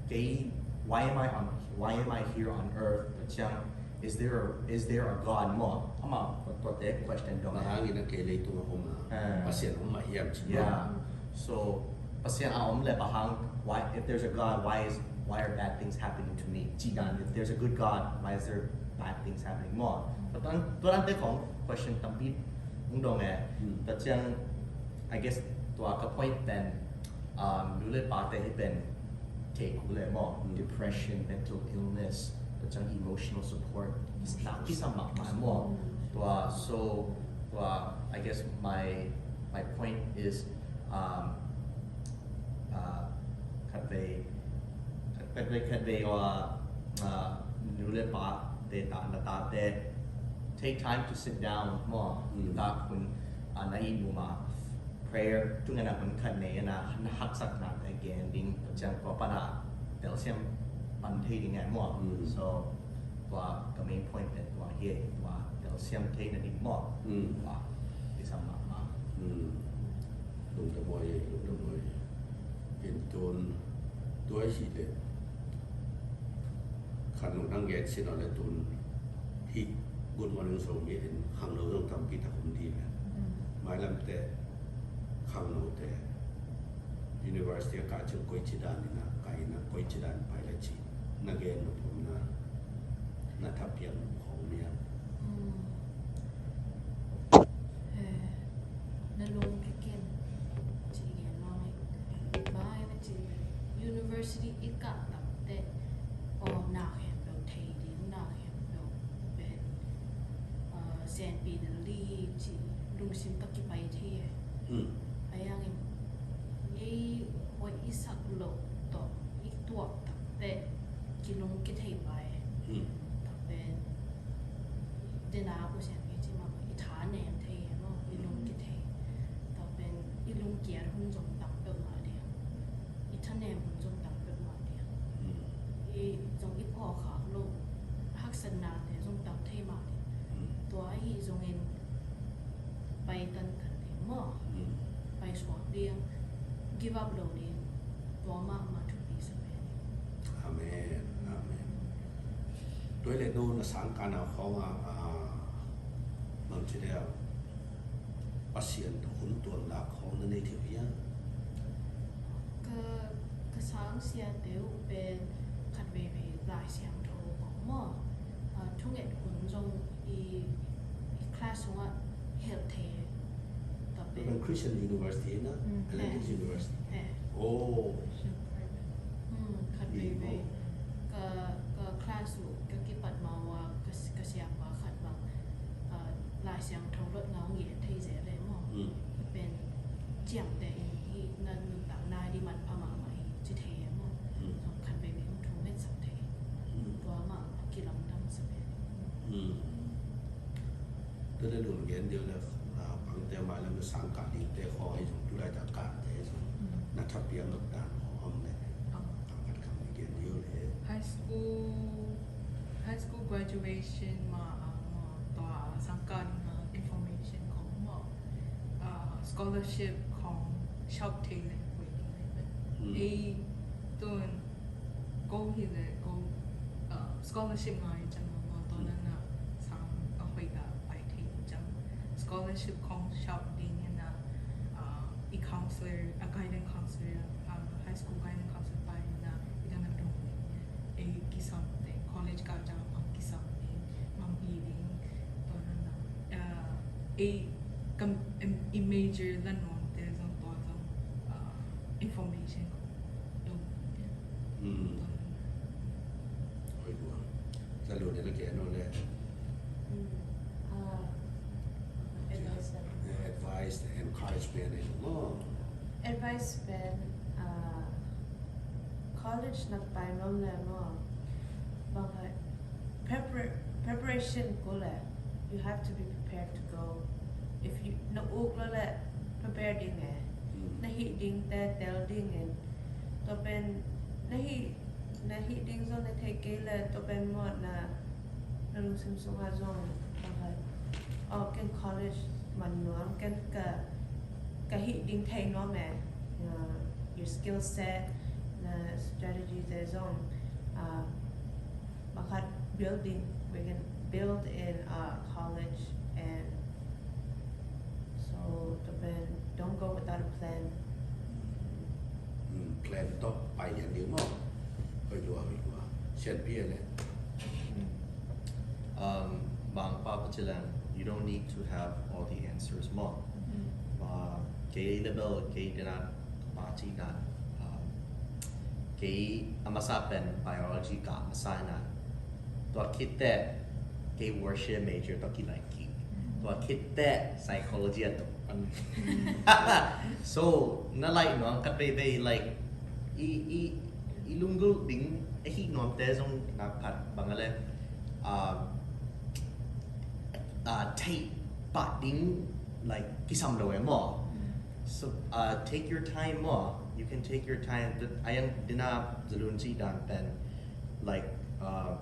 kei, why am I on, why am I here on earth? Tua ciang Is there a, is there a God maw? Amah tuate question dong. Bang hangin a kei leitungah om a, ah, Pasian om mah hiam ci maw? Yeah. So Pasian a om leh bang hang, why, if there's a God, why is, why are bad things happening to me? Ci dan, if there's a good God, why is there bad things happening maw? Tua dan, tua dante khong question tampi hong dong e. Hmm. Tua ciang, I guess tua ka point pen, um, nu le pate hi pen, kei ku le maw, mm, depression, mental illness, tua ciang emotional support, na kisam mahmah maw. Tua, so, tua, I guess my, my point is, um, uh, khatvei, khatvei, khatvei, uh, uh, nu le pate, ta, na tate, take time to sit down maw. Mm. Ta khun, uh, na i nu ma prayer, tu ngan a hun khat nei na, na haksatna te gen ding, tua ciang tua pan a telsiam pan thei ding e maw. Mm. So tua ka main point pen tua hi, tua telsiam theihna ding maw. Mm. Tua kisam mahmah. Mm. Lungdam huai, lungdam huai. In tun, tua hi leh, khat nung nang gen sin a le tun, hi, Good Morning Zomi in khangno zong tampi tak om ding e. Mm. Mailam te, khangno te, university a kah ciang koici dan in a, kah in a koici dan pai le ci, na gen nop om na, na thapiak nop khong om hiam? Mm. Eh, na lung kiken ci gen mawk hi. Bang hang na ci, university i kah tak teh, aw, na khempeuh thei ding, na khempeuh pen, ah, senpi na li ci, lungsim tawh kipai thei e. Hmm. Ahi hangin, ei, huai i sak loh tawh i tuak tak teh, kilung kithei pai e. Hmm. Tak pen, dena u sian kei ci mah, i tha nem thei e maw, i lung kithei. Tak pen, i lung kiat hun zong tam peuhmah ding. I thanem hun zong tam peuhmah ding. Mm. I zong i phawk khak loh haksatnate zong tam thei mah ding. Mm. Tua ahi zongin pai tantan ding maw. Mm. Pai suak ding, give up lo ding. Tua mahmah thupi sa pen. Amen. Amen. Tua hi leh no na sangkahna khawng ah, ah, bangci leh Pasian tawh hun tuanna khawng na nei thei uh hiam? Ka, ka sangsiate uh pen khat veivei Lai Siangtho khawng maw. Ah, thunget hun zong i, i class sungah helh thei. Tua pen Christian University na? Mm, Atlantic University. He. Oh. Hmm, khat veivei. Ka, ka class uh ka kipat ma uh a ka, ka siapa khat bang, ah, Lai Siangtho lotna hong gen thei zel e maw. Hmm. Pen ciamteh in hih na nuntak nai ding manpha mahmah hi ci thei e maw. Hmm. Khat veivei hong thungetsak thei. Hmm. Tua mah a kilamdang sa pen. Hmm. Tua leh lunggen deuh leh, ah, pangte mailam na sangkah dingte khawng hi zong, tulaitak kahte zong, mm, na thapiak nop dan khawng om leh, ah, pangkhat kam na gen deuh leh. High school, high school graduation mah, ah, mah, tua sangkah ding, ah, information khawng mah, ah, scholarship khawng shout thei leh, waiting leh. Mm. Ei, tun, ko hi leh ko, uh, scholarship ngai ciang maw, tua nan a sang a hoih a pai thei ciang. Scholarship khawng shout ding hi na, uh, i counselor, a guidance counselor, uh, high school guidance counselor pa hi na, i dang na dong ding. Ei kisam ding, college kah ciang a kisam ding, bang hi ding, tua nan a, uh, ei kam, em, i major la nuam te zong tua zong, uh, information khawng dong. Mm. Hoih lua. Za lo ne la ke no le. Mm. Ah. Advice. Eh, advice, encouragement, eh, mo. Advice pen, ah, college na pai nuam le mo. Bang hai. Prepar-, preparation ko le. You have to be prepared to go. If you, na uk lo le, prepare ding eh. Mm. Na hih ding te tel ding in. Tua pen, na hih, na hih ding zong na thei kei le, tua pen mo na, na lungsim sungah zong, okay. Oh, ken college man nuam, ken ka, ka hih ding thei nuam eh. Uh, your skill set, na strategy te zong, uh, bang khat building, we can build in uh, college, and so tua pen don't go without a plan. Plan tawh pai lian ding maw. Hoih lua, hoih lua. Sianpi a le. Um, bang pa pa cilang, you don't need to have all the answers maw. Kei level, kei dena pa ci dan. Kei a masa pen biology ka masa na. Tua khit teh kei worship major tua kilaih kik. Tua khit teh psychology a tuk. So na laih nuam khat veivei, like, i, i, i lunggulh ding a hih nuamte zong na khat bang a le, uh, uh, theih pah ding, like, kisam lo e maw. So uh, take your time maw. You can take your time. A yang dena zalun ci dan pen, like, uh,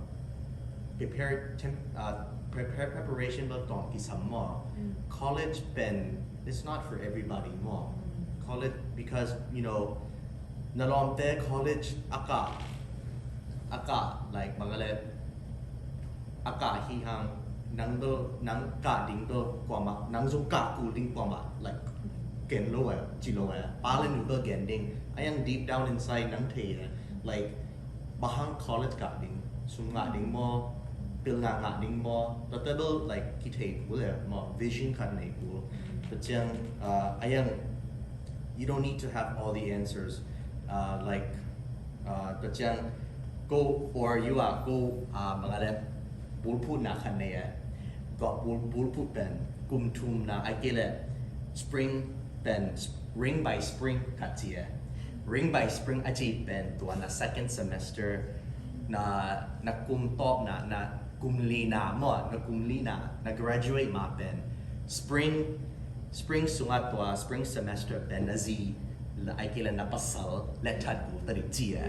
prepare, tem, uh, prepare preparation bel tawm kisam maw. College pen, it's not for everybody maw. College, because, you know, na lawmte college a kah, a kah, like, bang a le, a kah hi hang, nang bel, nang kah ding bel kuamah, nang zong kah kul ding kuamah, like, gen lo e, ci lo e, pa le nu bel gen ding. A yang deep down inside nang thei e, like, bang hang college kah ding, sum ngah ding maw, pil ngah ngah ding maw, tua teh bel, like, kithei kul e maw, vision khat nei kul. Tua ciang uh, a yang, you don't need to have all the answers. Uh, like, uh, tua ciang ko or you are ko, uh, bang a le, bulphuhna khat nei e. Tua bul, bulphuh pen kum thumna, ahih kei le spring pen, ring by spring khat ci e. Ring by spring a ci pen tua na second semester, na, na kum tawpna, na kum lina maw, na kum lina, na graduate ma pen spring, spring sungah tua spring semester pen na zi, ahih kei le na pasal letthat kul ta ding ci e.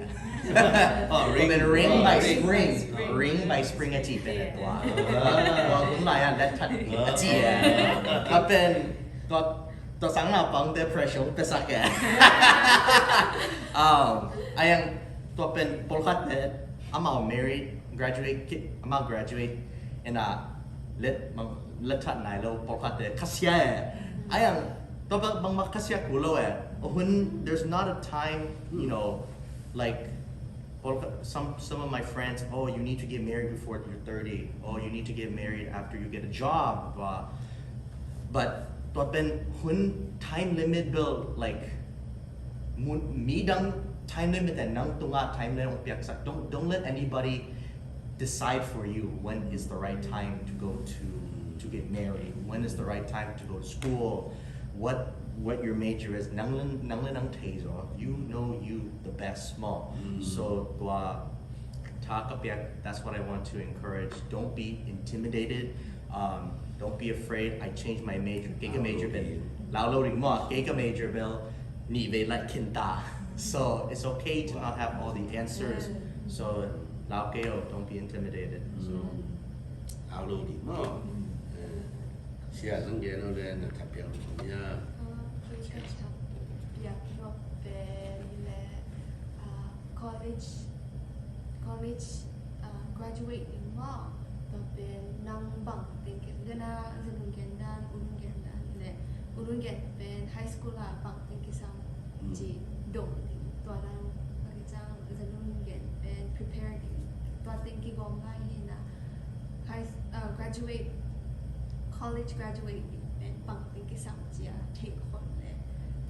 Oh, ring, pen ring by spring, ring by spring a ci pen e tua. Tua hun lai a letthat kul a ci e. A pen tua, tua sang na pang te pressure te sak e. Um, a yang tua pen pawlkhat te amau married, graduate kid, amau graduate ina let, mang, letthat nai lo, pawlkhat te khasia e. A yang tua bang, bangmah khasia kul lo e. A hun, there's not a time, you know, like, pawlkhat, some, some of my friends, oh, you need to get married before you're thirty. Oh, you need to get married after you get a job. Blah. But tua pen hun time limit bel, like, mun, midang time limit and nang tungah time limit hong piaksak. Don't, don't let anybody decide for you when is the right time to go to, to get married, when is the right time to go to school, what, what your major is. Nang le, nang le nang thei zaw. You know you the best maw. So tua tha ka piak, that's what I want to encourage. Don't be intimidated. Um, don't be afraid. I changed my major. Kei ka major pen lau lo ding maw. Kei ka major bel nih vei laih khin ta. So it's okay to not have all the answers. So lau kei o, don't be intimidated. So lau lo ding maw. Sia zong gen o le na khat piak lo maw. Kei ka khat piak lo pen le college, college graduate ding maw. Tua pen nang bang teng gen, gana zalun gen dan, ulun gen dan le ulun gen pen high school a bang teng kisam ci dong ding. Tua dan a kicang zalun gen pen prepare ding. Tua teng kigawm lai hi na. High, uh, graduate, college graduate ding pen bang teng kisam ci a thei khol le.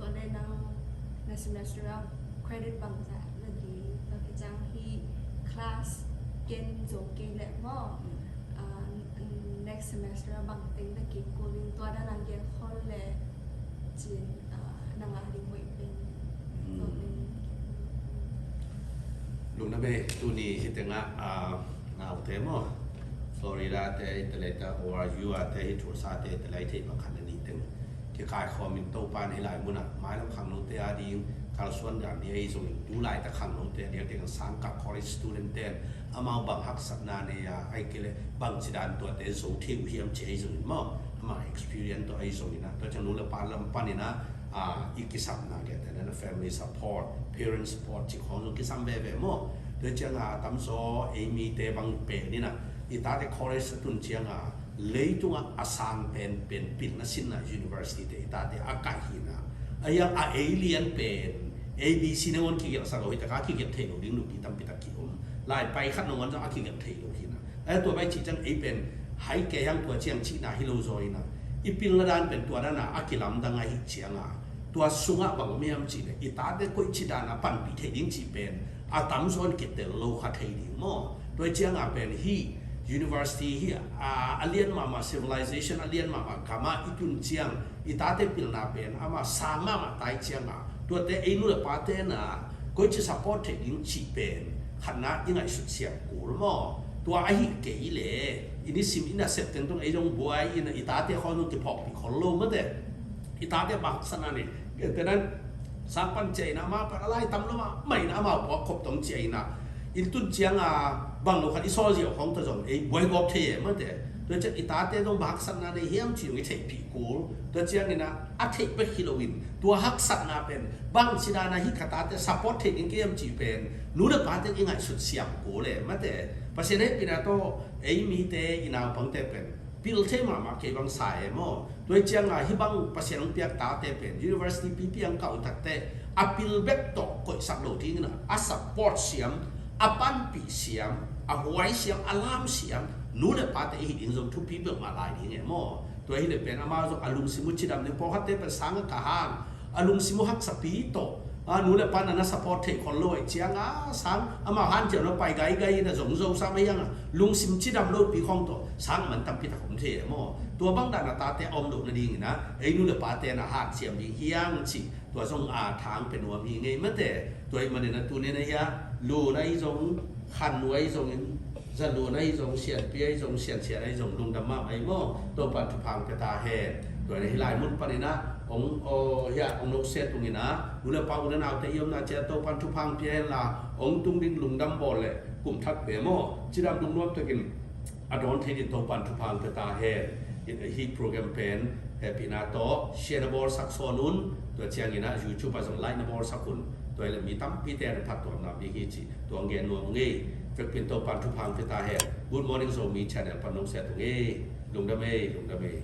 Tua le nang na semester a credit bangzah la ding, tua kicang hi class gen zo kei le maw. Next semester a bang teng la kik kul ding, tua dan a gen khol le cin, na ngah ding hoih pen. Tua pen. Lungna bei, tuni hi tengah naute maw, Florida te, Adelaide te, O R U a te, hi Tulsa te, Adelaide te, bang khat na nih teng kikaikhawm in Topa in hih lai munah mailam khangnote a ding kalsuan dan hi ahi zongin, tu laite khangnote a diakdiak in sangkah college student ten amau bang haksatna nei a, ahih kei leh bangci dan tuate zo thei uh hiam ci ahi zongin maw, amau experience tawh ahi zongin ah, tua ciang nu le pa lam panin ah, i kisapna liate na family support, parent support ci khawng zong kisam veve maw. Tua ciang a tamzaw ei mite bang pen in ah I tate college a tun cianga leitungah a sang penpen pilna sinna university te i tate a kaih hina. A hiang a ei lian pen A B C nangawn kigelhsak lo hi taka kigelh thei lo ding nupi tampi tak ki-om. Lai pai khat nangawn zong a kigelh thei lo hina. A tua bai cih ciang ei pen hai kei hang tua ciang cihna hi lo zaw ina. I pilna dan pen tua dana a kilamdang ahi cianga tua sungah bang om hiam cih le i tate koici dana panpih thei ding cih pen a tamzaw in kitel lo kha thei ding maw? Tua cianga pen hi university hi a, a lian mahmah civilization a lian mahmah gama i tun ciang i tate pilna pen ama sang mahmah tai cianga tuate ei nu le pate na koici support thei ding cih pen khatna i ngaihsut siam kul maw? Tua ahi kei le i nisim i nasep teng tung ei zong buai ina i tate khawng zong kiphawkpih khol lo mate. I tate bang haksatna nei, gentehna in sang pan cia ina, ama pan a lai tam lo mah, mah ina amau puak khop tong cia ina. I tun cianga bang lo khat i sawl ziau khawng ta zong ei buai gawp thei e mate. Tua ciang i tate zong bang haksatna nei hiam ci zong i theihpih kul. Tua ciang ina a theih bek hi lo in tua haksatna pen bang ci dana hi ka tate support thei ding ka hiam ci pen nu le pate i ngaihsut siam kul e mate. Pasian hehpihna tawh ei mite i naupangte pen pil thei mahmah kei bang sa e maw? Tua cianga hi bang Pasian hong piak tate pen university pipi ang kau takte a pil bek tawh koihsak lo dingin a support siam, a panpih siam, a huai siam, a lam siam nu le pate i hi ding zong thupi bek mah lai ding e maw? Tua hi le pen amau zong a lungsim uh cidam ding, pawlkhatte pen sang a ka hang a lungsim uh haksapi tawh a nu le pa na na support thei khol lo ahi cianga sang amau hanciam lo pai gaigai ina zong zo sam ahi anga lungsim cidam lopi khawng tawh sang man tampi tak om thei e maw? Tua bang dana tate a om loh nadingina ei nu le pate na hanciam ding hiang cih tua zong a thang pe nuam hi ngei mate. Tua ih manina tunina hia luna i zong khan nuai zongin zalun ahi zong, sianpi ahi zong, siansian ahi zong lungdam mahmah hi maw? Topan thupha pia ta hen. Tua hi lai mun panina ong aw hia ong noksia tungina nu le pa u le naute i omna cia Topan thupha pia hen la ong tung ding lungdam bawl le kum that pe maw? Cidam lungnuam takin a dawn thei din Topan thupha pia ta hen. Hi program pen hehpihna tawh share na bawlsak sawn un. Tua ciangina YouTube a zong like na bawlsak un. Tua hi le mi tampi te a phattuamna bik hi ci. Tua ngen nuam ngei. Vekpin Topan thupha pia ta hen. Good Morning Zomi channel pan nong sia tung ei. Lungdam ei, lungdam ei.